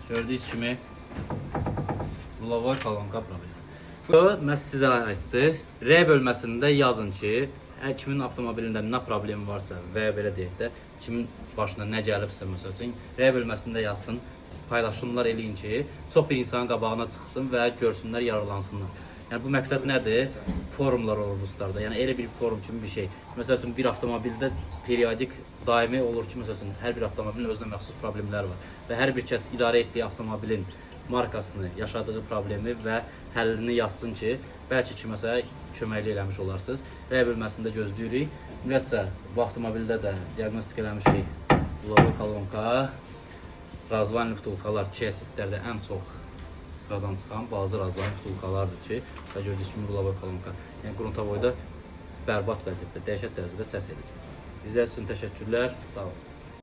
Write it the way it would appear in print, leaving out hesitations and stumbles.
Gördüyünüz kimi rulovoy kolonka problemi. Bu məhz sizə aiddir. R bölməsində yazın ki, kimin avtomobilində nə problemi varsa və ya belə deyək də, kimin başına nə gəlibsə məsəl üçün R bölməsində yazsın, paylaşımlar eləyin ki, çox bir insanın qabağına çıxsın və görsünlər, yararlansınlar. Yəni bu məqsəd nədir? Forumlar olur ruslarda. Yəni elə bir forum kimi bir şey. Məsəl üçün bir avtomobildə periodik daimi olur ki, məsəl üçün hər bir avtomobilin özünə məxsus problemləri var və hər bir kəs idarə etdiyi avtomobilin markasını, yaşadığı problemi və həllini yazsın ki, bəlkə kiməsə köməklik eləmiş olarsınız. R bölməsində gözləyirik. Ümumiyyətcə bu avtomobildə də diaqnostik eləmişik. Rulovoy kolonka, razvan vtulkalar Kia-Ceedlərdə ən çox sıradan çıxan balaca razvan vtulkalardır ki, və gördüyünüz kimi rulovoy kolonka. Yəni qruntovoyda bərbad vəziyyətdə, dəhşət dərəcədə səs edir. İzlədiyiniz üçün təşəkkürlər. Sağ olun.